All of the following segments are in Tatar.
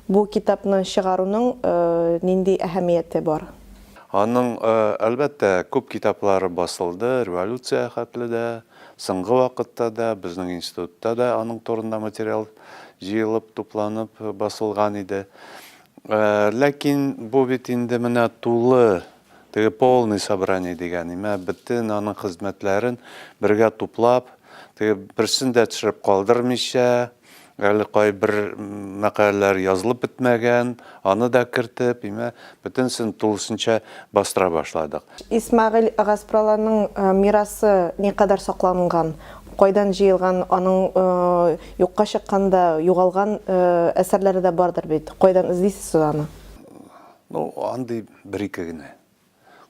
Бу китапны чыгаруның нинди әһәмияте бар? Аның, әлбәттә, күп китаплары басылды, революция хәтле дә, соңгы вакытта да, безнең институтта да аның турында материал җыелып, тупланып басылган иде. Ләкин бу бит инде менә тулы, теге полный собрание дигән имә, бөтен аның хезмәтләрен бергә туплап, теге берсен дә төшереп калдырмыйча, Әле кайбер мәкаләләр язылып бетмәгән, аны да кертеп, имә, бөтенесен тулысынча бастыра башладык. Исмәгыйль Гаспралының мирасы никадәр сакланган? Кайдан җыелган? Аның юкка чыккан да, югалган әсәрләре дә бардыр бит. Кайдан эзлисез сез аны? Ну, андый бер-ике генә.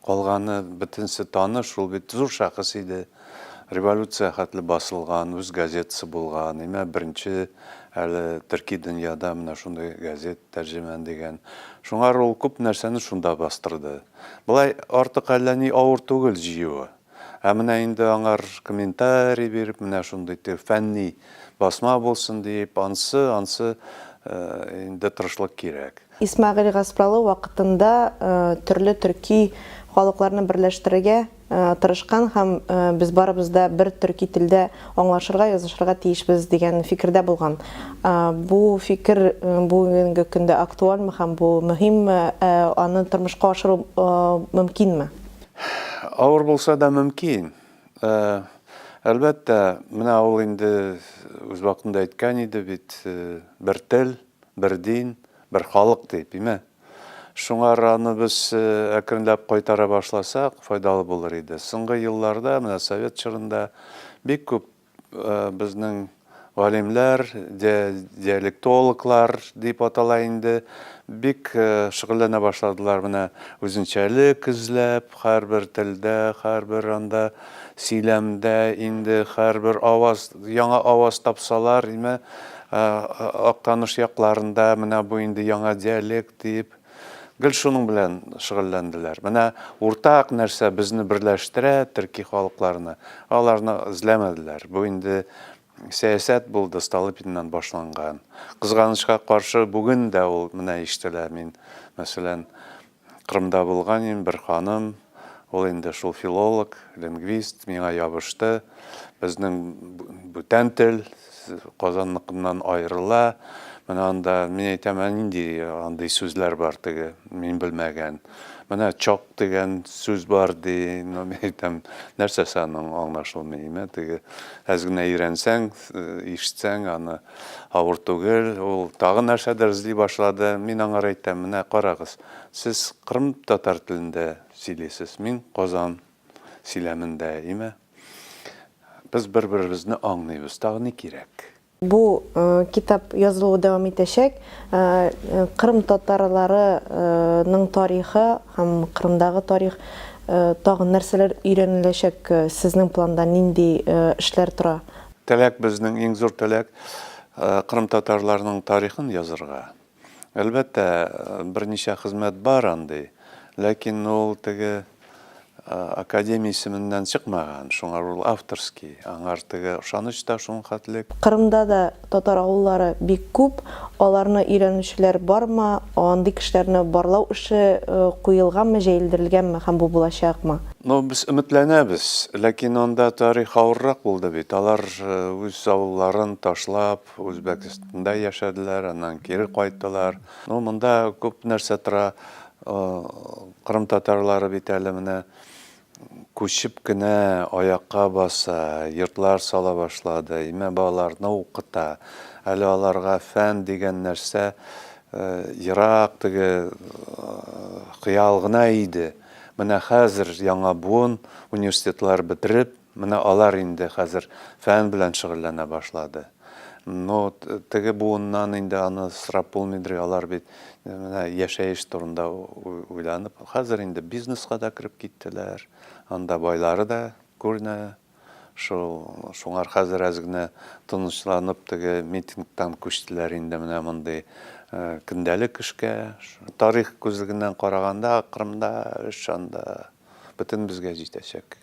Калганы бөтенесе таныш, ул бит зур шәхес иде. Революция хәтле басылган, үз газетасы булган, имә беренче әле төрки дөньяда менә шундый газет Тәрҗемән дигән. Шуңар ул күп нәрсәне шунда бастырды. Болай артык әллә ни авыр түгел җыюы. Ә менә инде аңар комментарий биреп, менә шундый теге фәнни басма булсын диеп, ансы, ансы инде тырышлык кирәк. Исмәгыйль Гаспралы вакытында төрле төрки халыкларны берләштерергә тырышкан һәм без барыбыз да бер төрки телдә аңлашырга, язышырга тиешбез дигән фикердә булган. Бу фикер бүгенге көндә актуальмы һәм бу мөһимме, аны тормышка ашыру мөмкинме? Авыр булса да мөмкин. Әлбәттә, менә ул инде үз вакытында әйткән иде бит, бер тел, бер дин, бер халык дип, име? Шуңар аны без әкренләп кайтара башласак, файдалы булыр иде. Соңгы елларда, менә совет чорында бик күп безнең галимнәр, диалектологлар дип атала инде, бик шөгыльләнә башладылар менә үзенчәлек эзләп, һәрбер телдә, һәрбер анда сөйләмдә инде һәрбер аваз, яңа аваз тапсалар, име, Актаныш якларында менә бу инде яңа диалект диеп, гел шуның белән шөгыльләнделәр. Менә уртак нәрсә безне берләштерә, төрки халыкларны, аларны эзләмәделәр. Бу инде сәясәт булды, Столыпиннан башланган. Кызганычка каршы, бүген дә ул менә ишетелә. Мин, мәсәлән, Кырымда булган идем, бер ханым, ул инде шул филолог, лингвист, миңа ябышты. Безнең бүтән тел, Казанныкыннан аерыла. Менә анда, мин әйтәм, ә нинди андый сүзләр бар теге, мин белмәгән. Менә чок дигән сүз бар ди. Ну, мин әйтәм, нәрсәсе аның аңлашылмый, име, теге әз генә өйрәнсәң, ишетсәң, аны авыр түгел. Ул тагы нәрсәдер эзли башлады. Мин аңар әйтәм, менә карагыз, сез кырым татар телендә сөйлисез, мин Казан сөйләмендә, име. Без бер-беребезне аңлыйбыз, тагы ни кирәк? Бу китап язылуы дәвам итәчәк. Кырым татарларының тарихы һәм Кырымдагы тарих тагын нәрсәләр өйрәнеләчәк? Сезнең планда нинди эшләр тора? Теләк безнең, иң зур теләк, кырым татарларының тарихын язырга. Әлбәттә, берничә хезмәт бар андый, ләкин ул теге академия исеменнән чыкмаган, шуңар ул авторский, аңар теге ышаныч та шуның хәтлек. Кырымда да татар авыллары бик күп, аларны өйрәнүчеләр бармы, андый кешеләрне барлау эше куелганмы, җәелдерелгәнме һәм бу булачакмы? Ну, без өметләнәбез, ләкин анда тарих авыррак булды бит, алар үз авылларын ташлап, Үзбәкстанда яшәделәр, аннан кире кайттылар. Ну, монда күп нәрсә тора. Кырым татарлары бит әле менә күчеп кенә аякка баса, йортлар сала башлады, имә балаларны укыта. Әле аларга фән дигән нәрсә ерак теге хыял гына иде. Менә хәзер яңа буын университетлар бетереп, Менә алар инде хәзер фән белән шөгыльләнә башлады. Но теге буыннан инде аны сорап булмыйдыр, алар бит менә яшәеш турында уйланып, хәзер инде бизнеска да кереп киттеләр. Анда байлары да күренә. Шул, шуңар хәзер әз генә тынычланып теге митингтан күчтеләр инде менә мондый көндәлек эшкә. Тарих күзлегеннән караганда, Кырымда эш анда бөтен безгә җитәчәк.